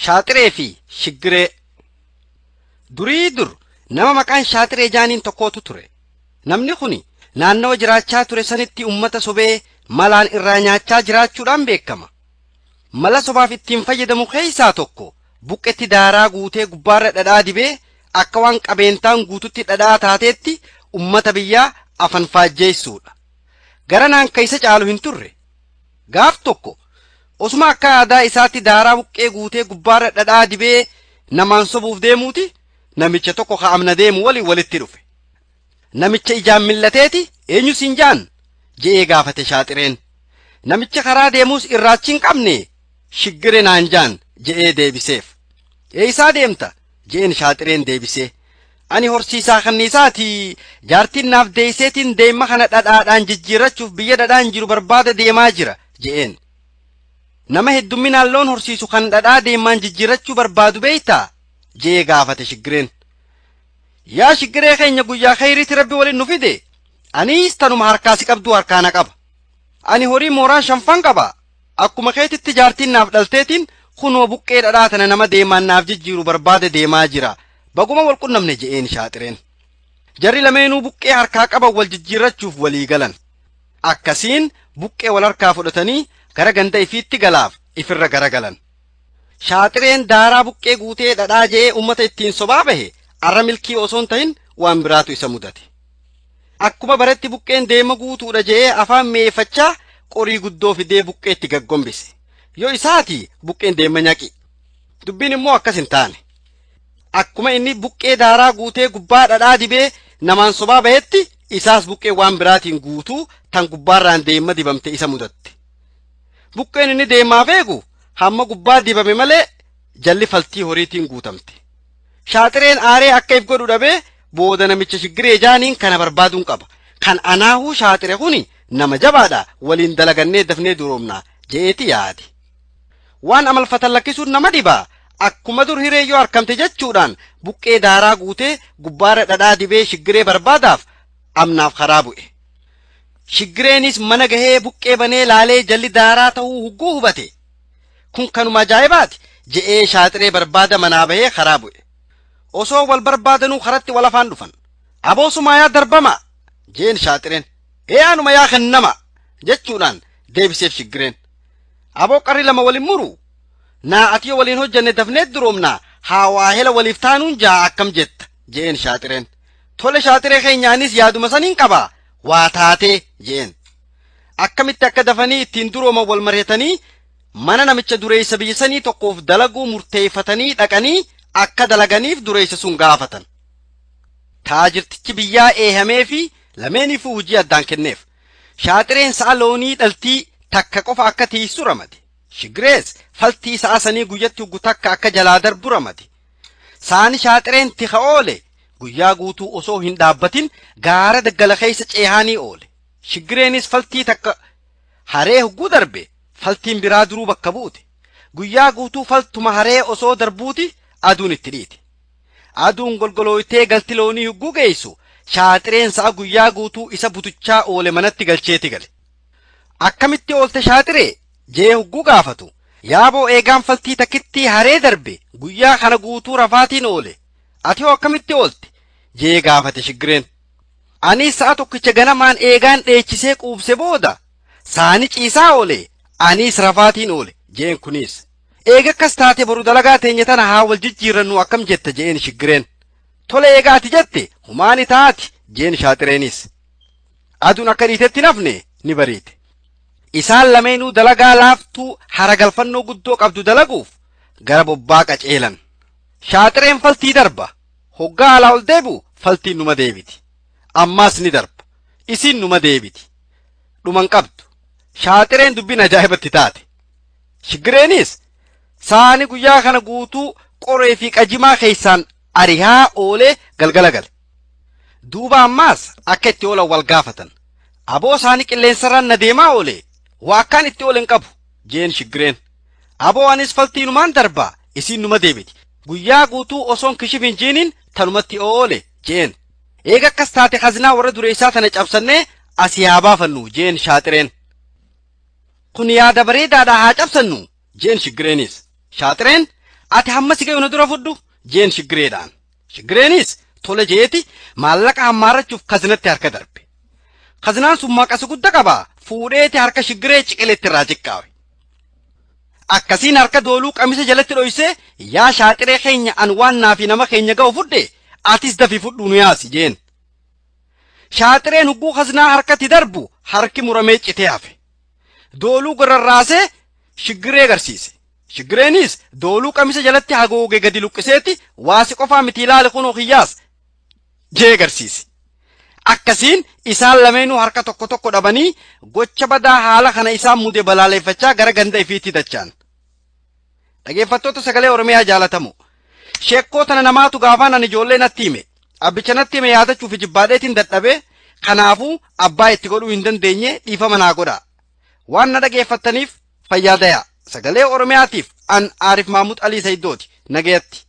Shaaxiree fi Shiggiree. Durii dur nama maqaan Shaaxiree jaaniin tokkootu ture. Namni kuni naannawa jiraachaa ture sanitti ummata sobee malaan irraa nyaachaa jiraachuudhaan beekama. Mala sobaaf ittiin fayyadamu keessaa tokko buqqetti daaraa guutee gubbaarra dhadhaa dibee akka waan qabeentaan guututti dhadhaa taateetti ummata biyyaa afan faajjeessuudha. Garanaan keessa caalu hin turre. Gaaf tokko osuma akka aadaa isaatti daaraa buqqee guutee gubbaarra dhadhaa dibee namaan sobuuf deemuuti namicha tokko ka'amna deemu waliin walitti dhufe. Namicha ijaan millateeti eenyu siin jaan je'ee gaafate Shaaxireen. Namicha karaa deemuus irraachi hin qabne Shiggire naan jaan je'ee deebiseef. Eessaa deemta je'een Shaaxireen deebisee. Ani horsiisaa kanniisaati jaartiin naaf deeyseetiin deemma kana dhadhaadhaan jijjiirrachuuf biyya dhadhaan jiru barbaada deemaa jira je'een. Nama heddumminaan loon horsiisu kan dhadhaa deemaan jijjiirrachuu barbaadu beeytaa je'ee gaafate Shiggireen. Yaa Shiggiree keenya guyyaa khayriitti rabbi waliin nu fide aniis tanuma harkaa si qabduu harkaana qaba. Ani horii mooraa shanfan qaba. Akkuma keetitti jaartiin naaf dhalteetiin kunoo buqqee dhadhaa tana nama deemaan naaf jijjiiru barbaada deemaa jira. Baguma wal qunnamne je'een Shaaxireen. Jarri lameenuu buqqee harkaa qaban wal jijjiirrachuuf walii galan. Akkasiin buqqee wal harkaa fudhatanii gara ganda ifiitti galaaf ifirra garagalan. Shaaxireen daaraa buqqee guutee dhadhaa je'ee ummata ittiin sobaa bahe arra milkii osoo hin ta'in waan biraatu isa mudate. Akkuma baretti buqqeen deema guutuudha je'ee afaan mi'eeffachaa qorii guddoo fidee buqqeetti gaggombise. Yoo isaati buqqeen deema nyaqi. Dubbiin immoo akkas hin taane. Akkuma inni buqqee daaraa guutee gubbaa dhadhaa dibee namaan sobaa bahetti isaas buqqee waan biraatiin guutuu tan gubbaarraan deema dibamte isa mudatte. Buqqeen inni deemaaf eegu hamma gubbaa dibame malee jalli faltii horiitiin guutamte. Shaaxireen aaree akka if godhu dhabee booda namicha Shiggiree jaaniin kana barbaaduun qaba. Kan anaahuu Shaaxire kuni nama jabaadha waliin dalagannee dafnee duroomna je'eeti yaade. Waan amalfatan lakkisuun nama dhibaa. Akkuma dur hiree yoo harkamte jechuudhaan buqqee daaraa guutee gubbaarra dhadhaa dibee Shiggiree barbaadaaf amnaaf karaa bu'e. Shiggireenis mana gahee buqqee banee laalee jalli daaraa ta'uu hugguu hubate. Kun kanuma ajaa'ibaati je'ee Shaaxiree barbaada manaa bahee karaa bu'e. Osoo wal barbaadanuu karatti wal afaan dhufan. Aboosumaa yaa darbama jeen Shaaxireen. Ee anuma yaa kennama jechuudhaan deebiseef Shiggireen. Aboo qarri lama waliin muru. Naa ati yoo waliin hojjanne dafnee duroomnaa haa waahela waliif taanuun jaa akkam jetta je'een Shaaxireen. Tole Shaaxiree keenyaanis yaaduma saniin qabaa waa taatee je'een. Akkamitti akka dafanii ittiin durooman wal mari'atanii mana namicha dureessa biyya sanii tokkoof dalaguu murteeffatanii dhaqanii akka dalaganiif dureessa sun gaafatan. Taajirtichi biyyaa eehamee fi lameeniifuu hojii addaan kenneef. Shaaxireen sa'a loonii dhaltii takka qofa akka tiisu ramade. Shiggirees faltii sa'a sanii guyyatti huggu takka akka jalaa darbu ramade. Saani Shaaxireen tika oole guyyaa guutuu osoo hin dhaabbatin gaara daggala keessa ceehaanii oole. Shiggireenis faltii takka haree hugguu darbe faltiin biraa duruu bakka buute. Guyyaa guutuu faltuma haree osoo darbuuti aduun itti dhiite. Aduun golgolooytee galti loonii hugguu geessu Shaaxireen sa'a guyyaa guutuu isa butuchaa oole manatti galcheeti gale. Akkamitti oolte Shaaxiree? Jee hugguu gaafatu. Yaaboo eegaan faltii takkitti haree darbe guyyaa kana guutuu rafaatiin oole. Ati hoo akkamitti oolte? Jee gaafate Shiggireen. Ani sa'a tokkicha ganamaan eegaan dheechisee quubse booda saani ciisaa oole anis rafaatiin oole jeen kunis. Eega akkas taate boru dalagaa teenya tana haa wal jijjiirannu akkam jetta jeen Shiggireen. Tole eegaa ati jette humaani taati jeen Shaaxireenis. Aduun akka dhiitetti nafne ni bariite. Isaan lameenuu dalagaa laaftuu haragalfannoo guddoo qabdu dalaguuf gara bobbaa qaceelan. Shaaxireen faltii darba. Hoggaa alaa ol deebi'u faltiin numa deebiti. Ammaas ni darba. Isiin numa deebiti. Dhuman qabdu. Shaaxireen dubbiin ajaa'ibatti taate. Shiggireenis saani guyyaa kana guutuu qoree fi qajimaa keessaan arihaa oolee galgala gale. Duuba ammaas akka itti oolan wal gaafatan. Aboo saani qilleensarraan na deemaa oole. Waa akkaan itti oolen qabu jeen Shiggireen. Aboo anis faltiinumaan darbaa isiin numa deebiti. Guyyaa guutuu osoon kishif hin jiiniin tanumatti oole jeen. Eega akkas taate khazinaa warra dureessaa tana cabsannee asii haa baafannu jeen Shaaxireen. Kun yaada bareedaadhaa haa cabsannu jeen Shiggireenis. Shaaxireen Ati hamma si gayu na dura fudhu jeen shiggireedhaan. Shiggireenis tole jeeti maallaqa hammaarrachuuf kazinatti harka darbe. Kazinaan sun maqasa guddaa qaba fuudheeti harka shiggiree ciqileetti irraa jiqqaawe. Akkasiin harka dooluu qamisa jalatti dhoysee yaa shaaxiree keenya an waan naa fi nama keenya ga'u fudhe atis dafii fudhuu nu yaasi jeen. Shaaxireen hugguu kazinaa harkatti darbu harki muramee citee hafe. Dooluu gararraasee shiggiree agarsiise. Shiggireenis dooluu qamisa jalatti haguuge gadi luqqiseeti waasi qofaa miti ilaali kunoo kiyyaas jee agarsiise. Akkasiin isaan lameenuu harka tokko tokko dhabanii gocha badaa haala kana isaan mude balaaleffachaa gara ganda ifiitti dachaan. Dhageeffattoota sagalee Oromiyaa jaalatamu. Sheekkoo tana namaatu gaafaan ani ijoollee natti hime. Abbicha natti hime yaadachuuf jibbaadheetiin dadhabee kanaafuu abbaa itti godhuu hin dandeenye dhiifama naa godha. Waan na dhageeffattaniif fayyaa dayaa. Sagalee Oromiyaatiif an Aarif Maamud Alii Sayiddooti. Nagayatti.